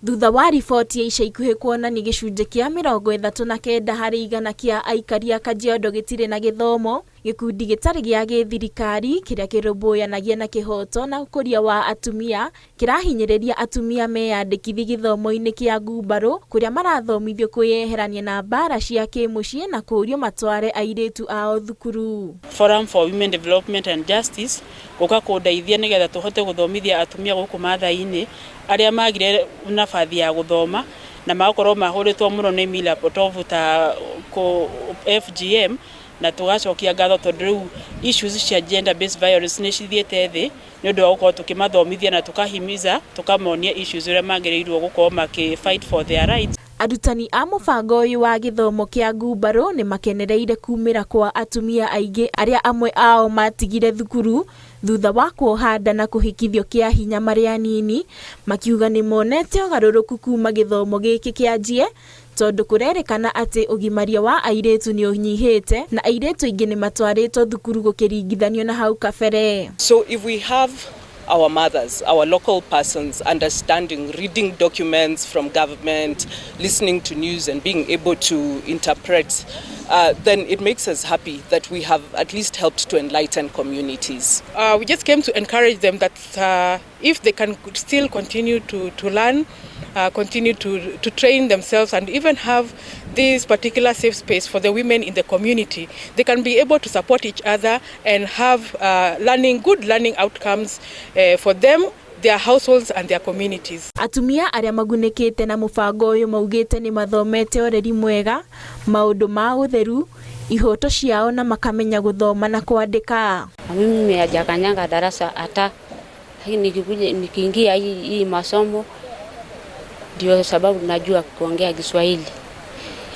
Thutha wa riboti ya ica ikuhĩ kuonania gĩcunjĩ kĩa 39% kĩa aikari a Kajiado gĩtirĩ na gĩthomo, gĩkundi gĩtarĩ gĩa gĩthirikari kĩrĩa kĩrũmbũyanagia na kĩhooto na ũkũria wa atumia kĩrahinyĩrĩria atumia meyandĩkithie gĩthomo-inĩ kĩa ngumbarũ kũrĩa marathomithio kwĩyeherania na mbara cia kĩmũciĩ na kũũrio matware airĩtu ao thukuru. Forum for Women Development and Justice gũka kũndeithia nĩgetha tũhote gũthomithia atumia gũkũ Maathai-inĩ arĩa magire nabathi ya gũthoma na magakorwo mahũrĩtwo mũno nĩ mila potovu ta FGM na tũgacokia ngatho tondũ rĩu issues cia gender based violence nĩ cithiĩte thĩ nĩ ũndũ wa gũkorwo tũkĩmathomithia na tũkahimiza tũkamonia issues ũrĩa magĩrĩirwo gũkorwo makĩ fight for their rights. Arutani a mũbango ũyũ wa gĩthomo kĩa ngumbarũ nĩ makenereire kumĩra kwa atumia aingĩ arĩa amwe ao matigire thukuru thutha wa kuoha nda na kũhikithio kĩa hinya marĩ anini, makiuga nĩ monete ũgarũrũku kuma gĩthomo gĩkĩ kĩanjie tondũ kũrerĩkana atĩ ũgimaria wa airĩtu nĩ ũnyihĩte na airĩtu aingĩ nĩ matwarĩtwo thukuru gũkĩringithanio na hau kabere. So if we have our mothers, our local persons understanding, reading documents from government, listening to news and being able to interpret, then it makes us happy that we have at least helped to enlighten communities. We just came to encourage them that if they can still continue to learn, continue to train themselves and even have this particular safe space for the women in the community, they can be able to support each other and have good learning outcomes for them, their households and their communities. Atumia arĩa magunĩkĩte na mũbango ũyũ maugĩte nĩ mathomete ũreri mwega, maũndũ ma ũtheru, ihoto ciao na makamenya gũthoma na kwandĩka. Mimi hajakanyanga darasa hata, lakini nikikuja nikiingia hii masomo ndio sababu najua kuongea Kiswahili.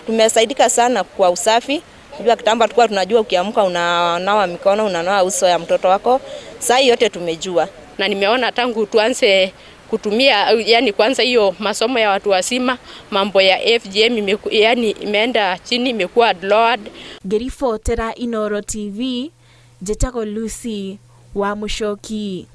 Tumesaidika sana kwa usafi. Unajua kitambo tulikuwa tunajua ukiamka unanawa mikono, unanawa uso ya mtoto wako. Sasa yote tumejua. Na nimeona tangu tuanze kutumia, yani kwanza hiyo masomo ya watu wazima, mambo ya FGM yani imeenda chini, imekuwa lowered. Ngĩribotera Inooro TV, njĩtagwo Lucy wa Mũcoki.